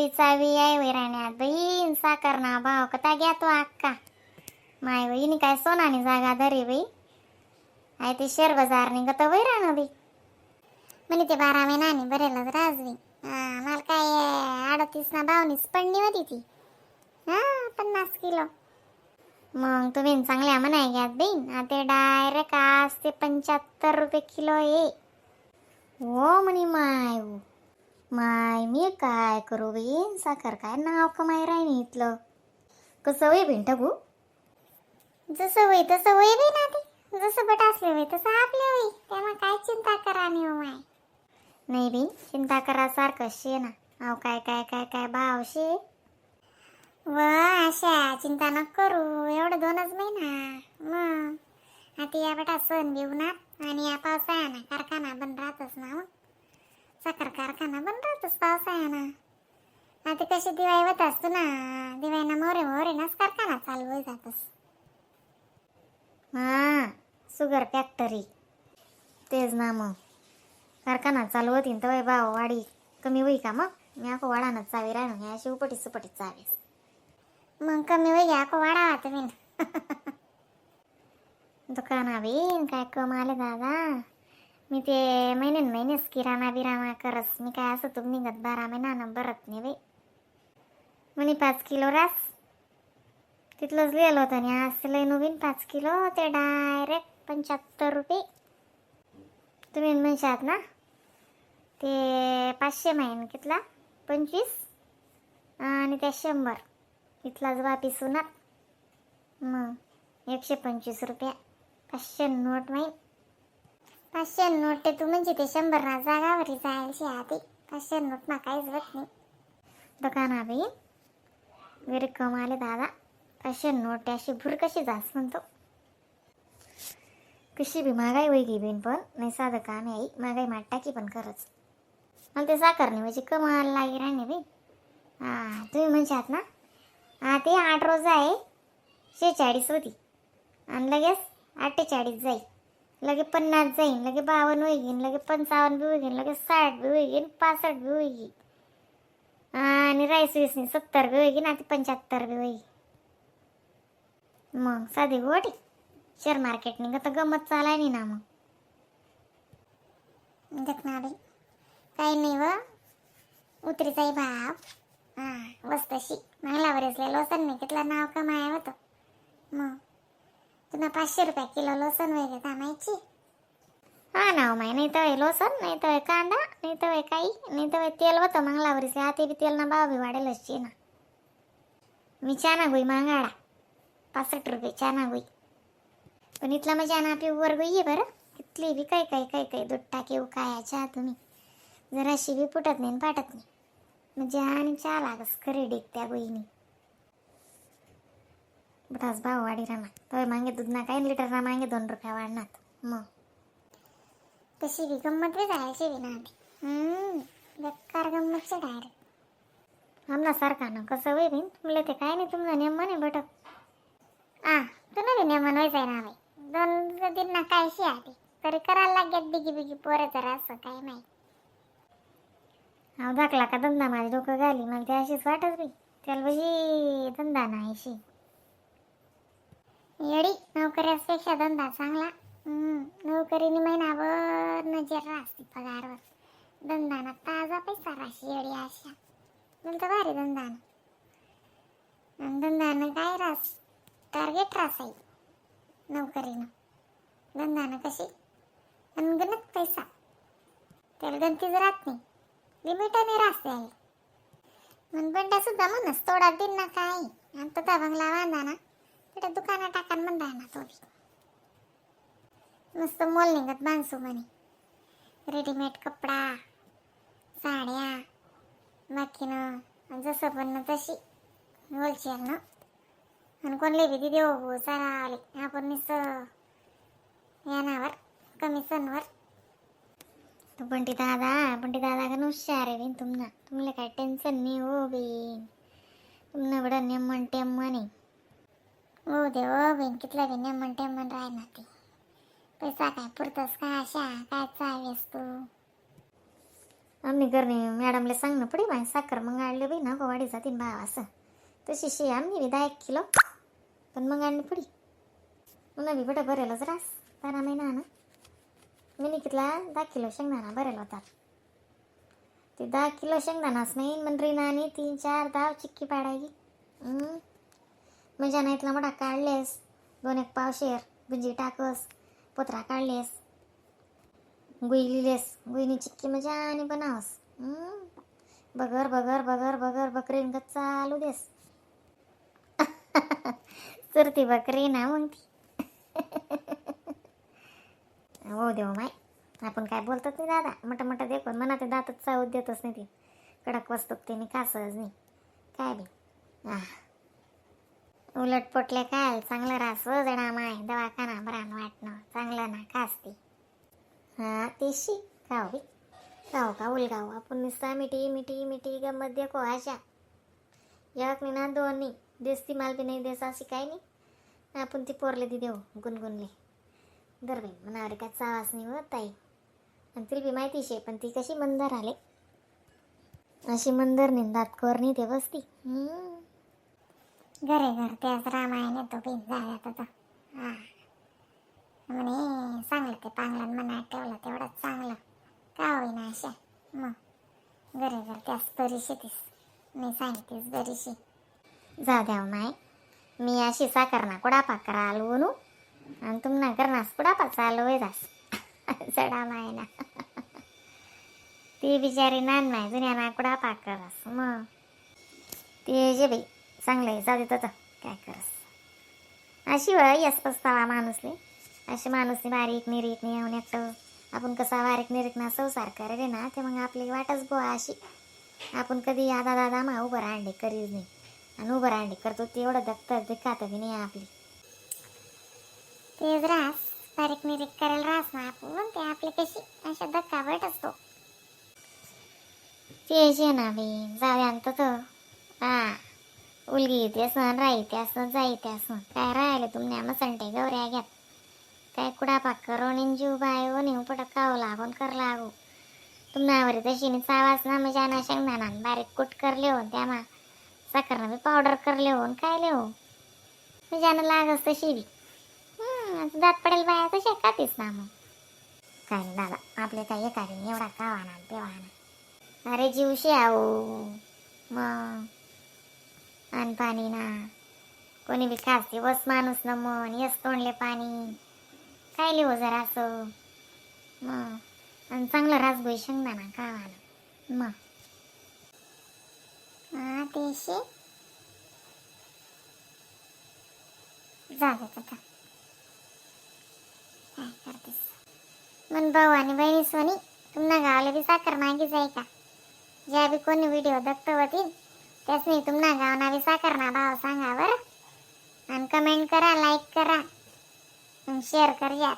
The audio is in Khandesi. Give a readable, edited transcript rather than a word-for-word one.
बी चावी आहे वय राहण्यात बहीण. साखर ना भाव कता घ्या तो अक्का माय बहिणी. काय सोनानी जागा धरी बाई आहे ते शेअर बाजार निघत वय राहणं बी. म्हणे ते 12 महिनानी बरेलच राजवी. हा, मला काय 38 ना बावनीच पडली होती ती. हा, 50 किलो. मग तुम्ही चांगल्या म्हणाय घ्यात बहीण. ते डायरेक्ट आज ते 75 रुपये किलो आहे हो. म्हणे माय हो माय, मी काय करू बहीण? साखर काय नाव कमाई राहीन इथलं. कसं होई बहीण ठगू? जसं होई तसं होई बी ना ते. जसं बट असले होई तसं आपले होई. त्यामुळे काय चिंता करा नाही हो माय. नाही बी, चिंता करा सारखं शे ना. अहो, काय काय काय काय भाव शे. व अशा चिंता नको करू. एवढं 2च महिना मग आता या बेटा सण बी उन्हात आणि या पावसाळ्याना कारखाना बंद राहतच ना. मग साखर कारखाना बंद राहतच पावसाळ्याना. आता कशी दिवाळी होत असतो ना, दिवाळीना मोरे मोरे नाच कारखाना चालू होई जातस. हा, सुगर फॅक्टरी तेच ना. मग कारखाना चालू होतीन तर भाव वाढी कमी होई का मग? मी आखो वाढानच चावी राहणं अशी उपटी सुपटी चावीस. मग कमी होई घ्या वाढावा तुम्ही. दुकाना बीन काय कम आले दादा. मी ते महिने महिनेच किराणा बिराणा करस. मी काय असं तुम निघत 12 महिना ना बरत नाही बाई. म्हणे 5 किलो रास तिथलंच लिहिलं होतं आणि आज लय नवीन 5 किलो ते डायरेक्ट 75 रुपये. तुम्ही म्हणशात ना ते 500 माहीन कितला 25 आणि त्या 100 इथलाच वापिस होणार. मग 125 रुपया 500 नोट माहीन. 500 नोट ते तू म्हणजे ते 100 ना जागावरी जायला आधी. 500 नोट मा काहीच होत नाही. दुकाना बाई वेरी कम आले दादा. 500 नोट अशी भूर कशी जास म्हणतो. कशी बी महागाई होई गी बिन, पण नाही साधं काम आहे आई. महागाई माट टाकी पण खरंच मला ते साखर नाही म्हणजे कमाल लागी राहणे बाई. हां, तुम्ही म्हणशात ना हां ते 8 रोज आहे 46 होती आणि लगेच 48 जाईल, लगे 50 जाईन, लगे 52 होईन, लगे 55 बी होईन, लगे 60 बी होईन, 65 बी होईन आणि राईस वीसनी 70 बी होईन आणि 75 बी होईल. मग साधी गोटी शेअर मार्केट निघत गमत चालाय नाही ना मग. देख ना बाई, काही नाही व उतरीचाही भाव. हा, वस्तशी मागला वरेसले लोसन मी कितला नाव कमाय होतं. मग तुला 500 रुपये किलो लोसन वगैरे थांबायची. हा ना हो माय, नाही तर लोसन, नाही तर कांदा, नाही तर काही नाही तर तेल होतं मागला वरीस. आता बी तेल ना भाव बी वाढेलच शे ना. मी चाना गोई मांगाडा 65 रुपये चाना गोई, पण इथला मजा ना प्युअर गोई आहे बरं. कितली बी काही काही काही काही दूध टाकेव काय चहा तुम्ही जराशी बी फुटत नाही आणि फाटत नाही. म्हणजे आणि चहा लागस खरी डेक त्या गोईनी. बटाच भाव वाढी राहणार तो मागे दूध ना काही लिटर ना मागे 2 रुपया वाढणार मग. तशी बी गंमत बी जायची बी ना आधी. बेकार गंमतची डायरेक्ट. आमना सारखा ना कसं होई बिन तुमले ते काय नाही तुमचं नेम म्हणे बटक. आ तुला बी नेमन व्हायचंय ना बाई. 2 दिन ना काय शी आधी तरी करायला लागेल बिगी बिगी पोरं जरा असं काही नाही. अहो दाखला का धंदा माझं डोकं घाली. मला ते अशीच वाटत बाई त्याला बजी धंदा नाही अशी. येडी, नोकऱ्यापेक्षा धंदा चांगला. नोकरीने महिनाभर नजर असते पगारवर. धंदाना ताजा पैसा राशी येडी अशा. मला तर भारी धंदाना. आणि धंदानं काय रास टार्गेट रास आहे नोकरीनं. धंदानं कशी अनगणत पैसा, त्याला गणतीच राहत नाही, लिमिटाने रास आहे. मन बंडा सुद्धा म्हणस थोडा दिन ना काय आणि तो बंगला बांधा ना तिथं दुकाना टाकान म्हणता ना तो बी मस्त मोल निघत बांधसू म्हणे. रेडीमेड कपडा, साड्या, बाकीनं जसं पण ना तशी होलसेल ना. आणि कोणले बी देऊ चालावले आपण नुसतं यानावर कमिशनवर. तो बंटी दादा, बंटी दादा का हुशार आहे बिन तुमना. तुमला काय टेन्शन नाही हो बिन. तुमना बडा नेमन टेमन आहे. हो दे हो बहीण, कितला बी नेमन टेमन राह ना ते पैसा काय पुरतस का? अशा काय चावेस तू? आम्ही घरनी मॅडमला सांगणं पडी बाय, साखर मंगाडले बाई ना वाढी जातीन भाव असं. तशी शे आम्ही बी 10 एक किलो पण मंगाडणी पडी. पुन्हा बी बडं भरेलच रास 12 महिना ना. मी कितला 10 किलो शेंगदाणा भरेल होता. ते 10 किलो शेंगदाणाच नाही मन रीना आणि 3-4 दाव चिक्की पाडायची. मजा नाही. इथला मोठा काढलेस दोन एक पावशेर गुंजी टाकस, पोत्रा काढलेस, गुई लिलेस, गुईनी चिक्की मजा आणि बनावस. बगर बगर बगर बगर बकरीन गत चालू देस. सुरती बकरी ना मग ती. हो देव माय, आपण काय बोलतच नाही दादा. मोठं मोठं देखून मना ते दातच चावत देतच नाही ती. कडक वस्तू ते कासच नाही काय बी. आह, उलट पोटले काय चांगलं रास जडा माय. दवाखाना बरान वाटणं चांगलं ना खासती. हा तेशी खाऊ बी खाऊ का उलगाव. आपण नुसता मिठी मिठी मिठी गंमत देखो. आशा एक नाही ना दोन नाही देसती माल बी नाही देस अशी काय नाही. आपण ती पोरले ती देऊ गुणगुणले दर बाई. मनावर काय चावाच नाही हो ताई. आणि तिला बी माहिती शे, पण ती कशी मंदर आले अशी मंदर नाही, दातकोर नाही ते बसती. घरे घर त्याच रामायण येतो बिन जाग्यात आता. हा म्हणे चांगलं ते पांगलं मनात ठेवलं तेवढंच चांगलं का होईना अशा. मग घरे घर त्याच बरीशी तीस मी सांगतेस बरीशी. जा द्याव माय, मी अशी साखर ना कुडापा करा आलो नू आणि तुमना करणास कुडापा चालू होय जास चढा माय ना. ती बिचारी नान माय जुन्या ना कुडापा करस. मग ते जे बाई चांगलं आहे, जाऊ देत काय करस. अशी वय यस पस्तावा माणूसले. अशी माणूसनी बारीक निरीक नाही येऊन एकटं. आपण कसा बारीक निरीक ना संसार करे ना ते मग आपली वाटच बुवा अशी. आपण कधी आदा दादा मा उभं रांडे करीच नाही आणि उभं रांडे करतो तेवढं दत्तर दिखात बी नाही आपली. तेच रास बारीक निरीक करायला रास ना आपण ते आपली कशी अशा धक्का भेट असतो. ते जे ना बी जाऊ आणतो तो. हा उलगी येते सण राहते असं जायते असं काय राहिले तुमने मसंटे गौऱ्या घ्यात काय कुडापा करो जीव बाय हो नेऊ पट काव लागून कर लागू. तुमनावर तशी चावास ना मजा ना शेंगदाणा बारीक कुट करले हो, त्यामा साखरनं बी पावडर करले हो, काय ले हो मजानं लागस तशी बी. आता दात पडेल बाया तशा खातीस ना मग. काय नाही दादा, आपले काय एका एवढा कावा ना तेव्हा ना. अरे जीवशी आहो मग अन पाणी ना कोणी बी खासते बस माणूस ना मन यस तोंडले पाणी काय लिहो जरा असं मग. आणि चांगलं रासगोई शेंगदाणा खावा ना मग. हा तेशी जाऊ देत आता काय करतेस. मन भाऊ आणि बहिणी सोनी, तुमना गावला बी साखर मागी जाय का? ज्या बी कोणी व्हिडिओ बघतो होतील त्यासनी तुमना गावना बी साखर ना भाव सांगा बरं. आणि कमेंट करा, लाईक करा आणि शेअर करूया.